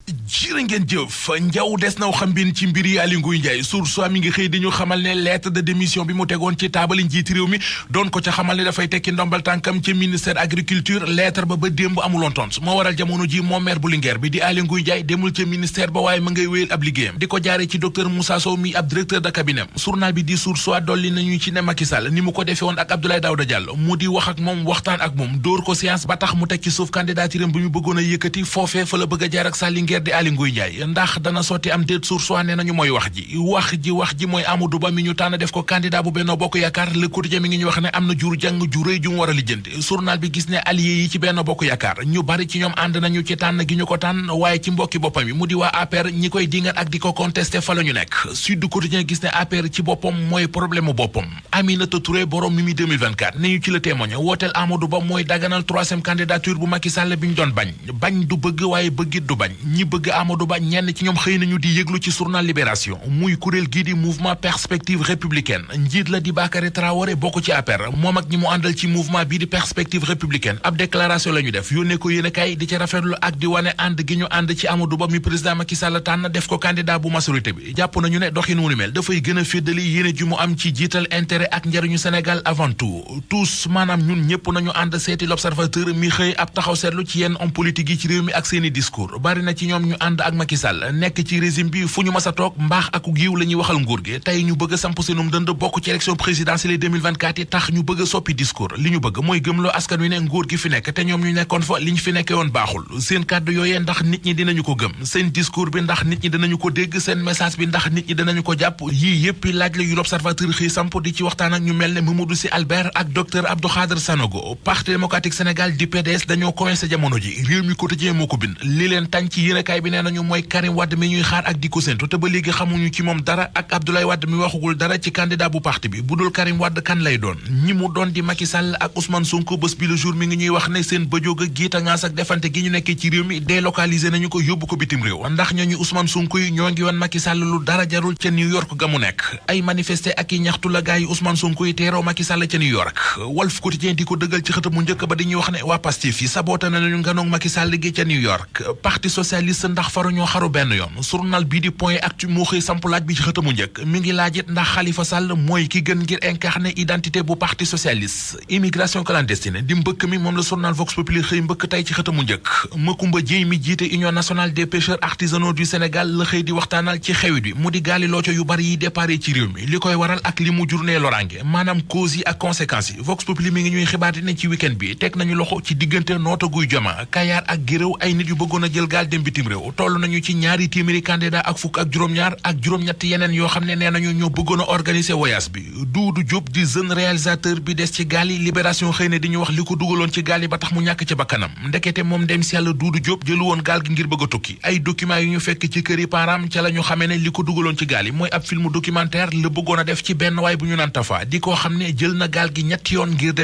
jërë ngeen jëf njaw des naw xam bin ci mbiri Aly Ngouille Ndiaye source mi ngi xëy di ñu xamal ne lettre de démission bi mu tegoon ci taabali njiiti réew mi doon ko ca xamal ne dafay tekki ndombal tànkam ci ministère agriculture lettre ba démb amuloon tont moo waral jamono ji moom maire bu Linguère bi di Aly Ngouille Ndiaye demul ca ministère ba waaye ma ngay wéyal ab liggéeyam di ko jaare ci docteur Moussa Sow mi ab directeur de cabinet journal bi di source dolli nañu ci ne Macky Sall ni mu ko defee woon ak Abdoulaye Daouda Diallo mu di wax ak moom waxtaan ak moom dóor ko séance ba tax mu teg ci suuf candidature bu ñu bëggoon a yëkkati foofee fa la bëgg a jaar ak sa Linguère di Aly Ngouille Ndiaye ndax dana sotti am déet source ne nañu mooy wax ji mooy Amadou Ba mi ñu tànn def ko candidat bu Benno Bokk Yaakaar Le Quotidien mi ngi ñu wax ne am na jur jàng ju rëy ju mu war a lijjanti journal bi gis ne alliés yi ci Benno Bokk Yaakaar ñu bari ci ñoom ànd nañu ci tànn gi ñu ko tànn waaye ci mbokki boppam yi mu di waa APR ñi koy dingat ak di ko contesté fa la ñu nekk Sud Quotidien gis ne APR ci boppam mooy problème boppam Aminata Touré borom Mimi 2024 ne ñu ci la témoigné wooteel Amadou Ba mooy daganal troisième candidature bu Macky Sall bi ñu doon bañ du bëgg waaye bëggit du bañ ñi bëgg Amadou Ba ñenn ci ñoom xëy nañu di yëglu ci journal Libération muy kuréel gii di mouvement perspective républicaine njiit la di Bakary Traoré bokk ci APR moom ak ñi mu àndal ci mouvement bii di perspective républicaine ab déclaration la ñu def yónnee ko yéen a kay di ci rafetlu ak di wane ànd gi ñu ànd ci Amadou Ba mi président Macky Sall tànn def ko candidat bu majorité bi jàpp nañu ne doxin wu ni mel dafay gën a féddali yéene ji mu am ci jiital intérêt ak njariñu Sénégal avant tout tous maanaam ñun ñëpp nañu ànd seeti l'observateur mi xëy ab taxaw seetlu ci yenn homme politique yi ci réew mi ak seeni discours bari na ci ñoom ñu ànd ak Macky Sall nekk ci régime bi fu ñu mas a toog mbaax ak giiw la ñuy waxal nguur gi tey ñu bëgg a samp seenum dënd bokk ci élection présidentielle 2024 yi tax ñu bëgg a soppi discours li ñu bëgg mooy gëmloo askan wi ne nguur gi fi nekk te ñoom ñu nekkoon fa li ñu fi nekkee woon baaxul seen kàddu yooyee ndax nit ñi dinañu ko gëm seen discours bi ndax nit ñi dinañu ko dégg seen message bi ndax nit ñi dinañu ko jàpp yii yëpp laaj la yu l'observateur xëy samp di ci waxtaan ak ñu mel ne Mamadou Sy Albert ak docteur Abdou Khadre Sanogo parti démocratique Sénégal di PDS dañoo coincé jamono ji réew mi quotidien moo ko bind li leen tànc ci yéenekaay bi nee nañu mooy Karim Wade mi ñuy xaar ak di ko séntu te ba léegi xamuñu ci moom dara ak Abdoulaye Wade mi waxugul dara ci candidat bu parti bi bu dul Karim Wade kan lay doon ñi mu doon di Macky Sall ak Ousmane Sonko bés bi le jour mi ngi ñuy wax ne seen bëjoog ak giita ngaas ak defante gi ñu nekkee ci réew mi délocalisé nañu ko yóbbu ko bitim réew ndax ñooñu Ousmane Sonko yi ñoo ngi woon Macky Sall lu dara jarul ca New York ga mu nekk ay manifesté ak i ñaxtu la gaay yi Ousmane Sonko yi teeroo Macky Sall ca New York Walf Quotidien di ko dëggal ci xëtam mu njëkk ba di ñuy wax ne waa Pastef yi saboté nañu nganoog Macky Sall gi ca New York parti socialiste ndax faru ñoo xaru benn yoon journal bii di Point Actu moo xëy samp laaj bi ci xëtamu njëkk mi ngi laajit ndax Khalifa Sall mooy ki gën ngir incarner identité bu parti socialiste immigration clandestine di mbëkk mi moom la journal Vox Populi xëy mbëkk tey ci xëtamu njëkk Macoumba Dièye mi jiite Union nationale des pêcheurs artisanaux du Sénégal la xëy di waxtaanal ci xewit bi mu di gaali looco yu bari yi déparé ci réew mi li koy waral ak li mu jurnee lorange maanaam causes yi ak conséquences yi Vox Populi mi ngi ñuy xibaar ne ci week-end bi teg nañu loxo ci diggante Notto Gouye Diama Kayar ak Guéréo ay nit yu bëggoon a jël gaal dem bitim réew toll nañu ci ñaari téeméeri candidat ak fukk ak juróom-ñaar ak juróom-ñett yeneen yoo xam ne nee nañu ñoo bëggoon a organiser voyage bi Doudou Diop di jeune réalisateur bi des ci gaal yi Libération xëy na di ñu wax li ko dugaloon ci gaal yi ba tax mu ñàkk ci bakkanam ndekete moom dem si yàlla Doudou Diop jëlu woon gaal gi ngir bëgg a tukki ay documents yu ñu fekk ci kër yi param ca la ñu xamee ne li ko dugaloon ci gaal yi mooy ab film documentaire la bëggoon a def ci benn waay bu ñu naan Tafa di koo xam ne jël na gaal gi ñetti yoon ngir